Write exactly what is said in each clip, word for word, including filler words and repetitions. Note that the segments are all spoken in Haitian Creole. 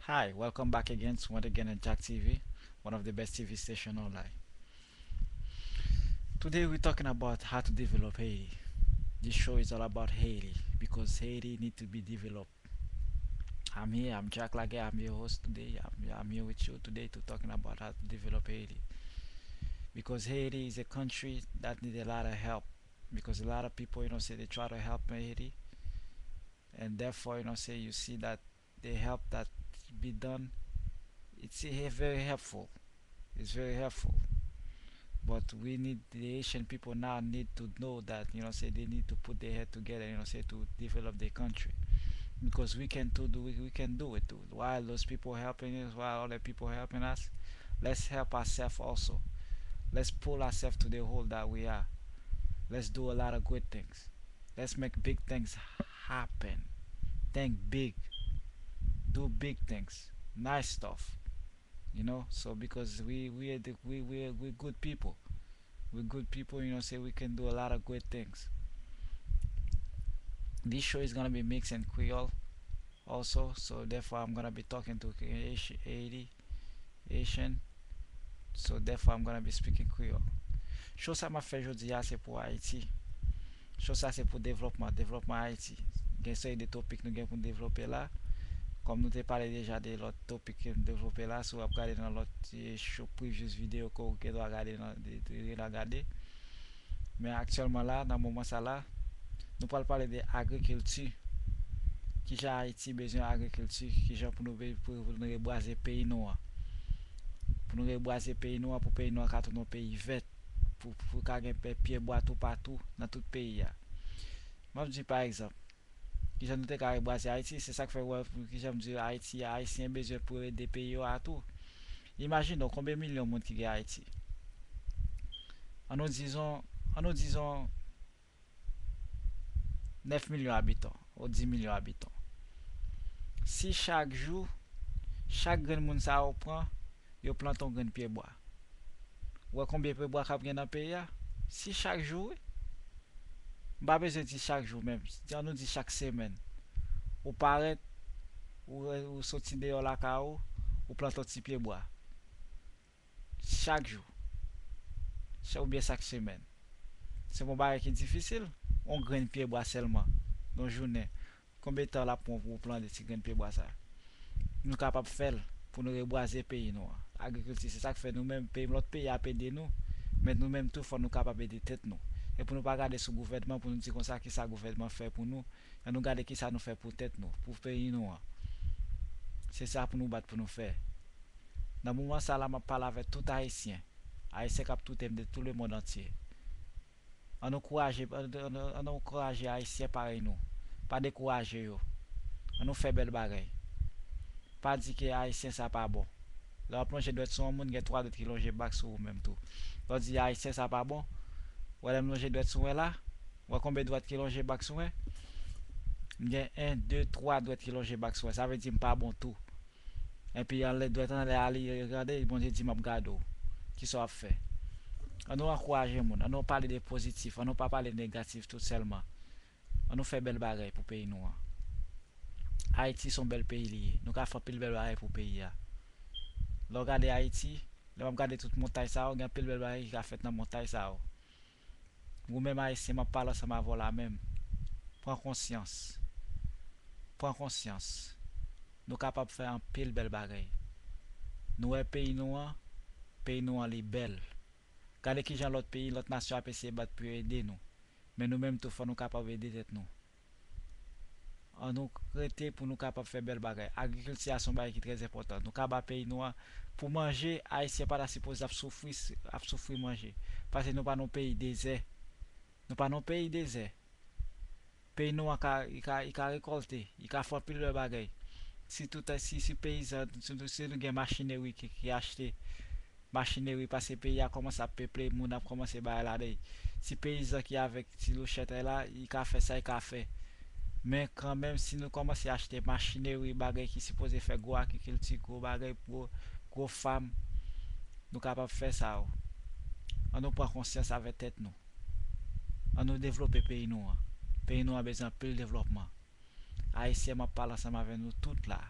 Hi, welcome back again to Once Again and Jack T V, one of the best T V station online. Today we're talking about how to develop Haiti. This show is all about Haiti because Haiti need to be developed. I'm here, I'm Jack Laguerre, I'm your host today. I'm, I'm here with you today to talking about how to develop Haiti. Because Haiti is a country that need a lot of help. Because a lot of people, you know, say they try to help Haiti. And therefore, you know, say you see that the help that be done, it's a, very helpful. It's very helpful. But we need, the Haitian people now need to know that, you know, say they need to put their head together, you know, say to develop the country. Because we can too do, we, we can do it too. While those people helping us, while other people helping us, let's help ourselves also. Let's pull ourselves to the hole that we are. Let's do a lot of good things. Let's make big things happen. Think big. Do big things. Nice stuff. You know, so because we we are the, we we are, we good people. We good people, you know, say we can do a lot of great things. This show is gonna be mixed in Creole also, so therefore I'm gonna be talking to Haiti, Haiti, Haitian. So therefore I'm gonna be speaking Creole. Show sa m ap fè jodi a se pou Ayiti. Show sa se pou devlopman, devlopman Ayiti. Gen seri de topik nou gen pou n devlope la. Kòm nou te pale deja de lòt topik ke n devlope la, si w ap gade nan lòt eh, show previous video ke w gen dwa gade nan de, de, de la gade. Men aktyèlman la, nan moman sa la, nou pral pale de agrikilti. Kijan Ayiti bezwen agrikilti, kijan pou nou, pou nou rebwaze peyi nou an. Pou nou rebwaze peyi nou an, pou peyi nou an ka tounen yon peyi vèt, pou, pou ka gen pye bwa toupatou nan tout peyi a. M ap di pa egzanp, kijan nou te ka rebwaze Ayiti, se sa k fè wè, kijan m di Ayiti, Ayisyen bezwen pou ede peyi yo a tou. Imajine w konbyen milyon moun ki gen Ayiti. Annou dizon, annou dizon nèf milyon abitan ou dis milyon abitan. Si chak jou, chak grenn moun sa yo pran, yo plante yon grenn pye bwa. Ou wè konbyen pye bwa k ap gen nan peyi a? Si chak jou, wi. M pa bezwen di chak jou menm. Annou di chak semèn. Ou parèt, ou, ou soti deyò lakay ou, ou plante yon ti pye bwa. Chak jou. Chak, oubyen chak semèn. Se yon bagay ki difisil. Yon grenn pye bwa sèlman. Nan jounen. Konbyen tan l ap pran pou w plante ti grenn pye bwa sa? Nou kapab fè l pou nou rebwaze peyi nou an. Agrikilti, se sa k fè nou menm, peyi, lòt peyi ap ede nou, men nou menm tou fò nou kapab ede tèt nou. E pou nou pa gade sou gouvènman, pou nou di konsa kisa gouvènman fè pou nou, ann nou gade kisa nou fè pou tèt nou, pou peyi nou an. Se sa pou nou bat pou nou fè. Nan moman sa la, m ap pale avèk tout Ayisyen. Ayisyen k ap koute m de tout le mond antye. Ann ankouraje, ann, ann, ann ankouraje Ayisyen parèy nou. Pa dekouraje yo. Ann nou fè bèl bagay. Pa di ke Ayisyen sa pa bon. Lè w ap lonje dwèt sou yon moun, gen twa dwèt ki lonje bak sou ou menm tou. Lè w di Ayisyen sa pa bon, wè lè m lonje dwèt sou mwen la, wè konbyen dwèt ki lonje bak sou mwen? M gen en, de, twa dwèt ki lonje bak sou mwen. Sa vle di m pa bon tou. Epi anlè dwèt anlè a li gade, Bondye di m ap gade w. Kisa w ap fè? Ann nou ankouraje moun, ann nou pale de pozitif, ann nou pa pale negatif tout sèlman. Ann nou fè bèl bagay pou peyi nou an. Ayiti se yon bèl peyi li ye. Nou ka fè anpil bèl bagay pou peyi a. Lè w gade Ayiti, lè m ap gade tout montay sa yo, gen anpil bèl bagay ki ka fèt nan montay sa yo. Ou menm Ayisyen, m ap pale ansanm avè w la menm. Pran konsyans. Pran konsyans. Nou kapab fè anpil bèl bagay. Nou wè peyi nou an, peyi nou an li bèl. Gade kijan lòt peyi, lòt nasyon ap eseye bat pou yo ede nou. Men nou menm tou, fò nou kapab ede tèt nou. Ann nou rete pou nou kapab fè bèl bagay. Agrikilti a se yon bagay ki trè enpòtan. Nou ka ba peyi nou an pou manje, Ayisyen pa ta sipoze ap soufri, ap soufri manje. Paske nou pa nan yon peyi dezè. Nou pa nan yon peyi dezè. Peyi nou an ka, li ka, li ka rekòlte, li ka fè anpil lòt bagay. Si tout, si, si peyizan, si, si nou gen machineri ki, ki achte machineri, paske peyi a kòmanse ap peple, moun ap kòmanse bay ladan. Si peyizan ki avèk ti louchèt la, li ka fè sa li ka fè. Men kanmenm, si nou kòmanse achte machineri, bagay ki sipoze fè gwo agrikilti, gwo bagay, gwo, gwo fam, nou kapab fè sa yo. Ann nou pran konsyans avèk tèt nou. Ann nou devlope peyi nou an. Peyi nou an bezwen anpil devlòpman. Ayisyen, m ap pale ansanm avè nou tout la.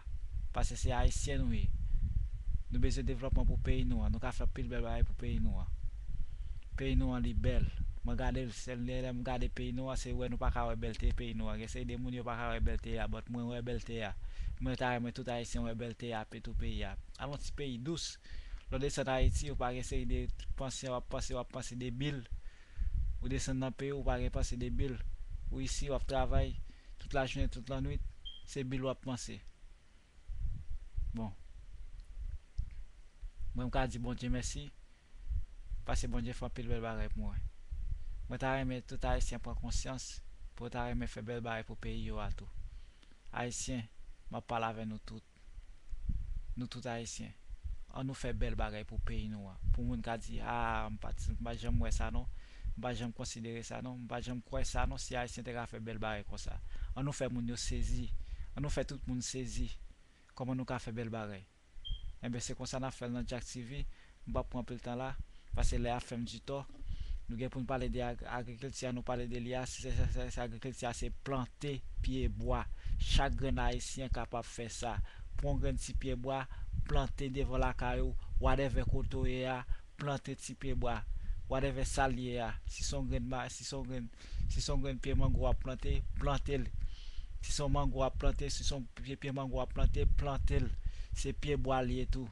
Paske se Ayisyen nou ye. Nou bezwen devlòpman pou peyi nou an. Nou ka fè anpil bèl bagay pou peyi nou an. Peyi nou an, li bèl. Mwen gade l, se lè, lè m gade peyi nou an, se wè nou pa ka wè bèlte peyi nou an. Gen seri de moun yo pa ka wè bèlte a, but mwen wè bèlte a. Mwen ta renmen tout Ayisyen wè bèlte a, ap tou peyi a. Al yon ti peyi dous. Lè w desann Ayiti, ou pa gen seri de panse, w ap panse, w ap panse de bil. Ou desann nan peyi w, ou pa gen panse de bil. Ou isi, w ap travay tout lajounen, tout lannwit, se bil w ap panse. Bon. Mwen, m ka di Bondye mèsi, paske Bondye fè anpil bèl bagay pou mwen. Mwen ta renmen tout Ayisyen pran konsyans, pou yo ta renmen fè bèl bagay pou peyi yo a tou. Ayisyen, m ap pale avè nou tout. Nou tout Ayisyen. An nou fè bèl bagay pou peyi nou an. Pou moun ka di, a, m pa t, m pa janm wè sa non. M pa janm konsidere sa non. M pa janm kwè sa non, si Ayisyen te ka fè bèl bagay konsa. An nou fè moun yo sezi. An nou fè tout moun sezi. Kòman nou ka fè bèl bagay? Enben, se konsa n ap fè l nan Jack T V. M p ap pran anpil tan la, paske lè a fè m di tò. Nou gen pou n pale de ag-, agrikilti a, nou pale de li a, se, se, se, se agrikilti a, se plante pye bwa. Chak grenn Ayisyen kapab fè sa. Pran yon grenn ti pye bwa, plante devan lakay ou, whatever kote w ye a, plante ti pye bwa. Whatever sa l ye a, si se yon grenn ma-, si se yon grenn, si se yon grenn pye mango w ap plante, plante l. Si se yon mango w ap plante, si se yon pye, pye mango w ap plante, plante l. Se pye bwa l ye tou.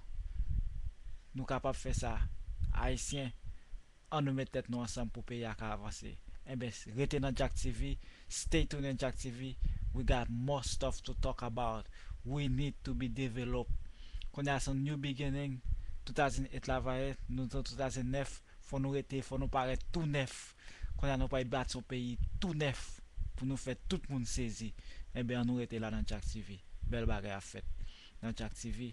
Nou kapab fè sa. Ayisyen, an nou met tèt nou ansanm pou peyi a ka avanse. Enben, rete nan Jack T V, stay tuned in Jack T V. We got more stuff to talk about. We need to be developed. Kounye a se yon new beginning, two thousand eight la va ye, nou nan two thousand nine, fò nou rete, fò nou parèt tou nèf. Kounye a nou pral bati yon peyi tou nèf pou nou fè tout moun sezi. Enben, an nou rete la nan Jack T V. Bèl bagay ap fèt nan Jack T V.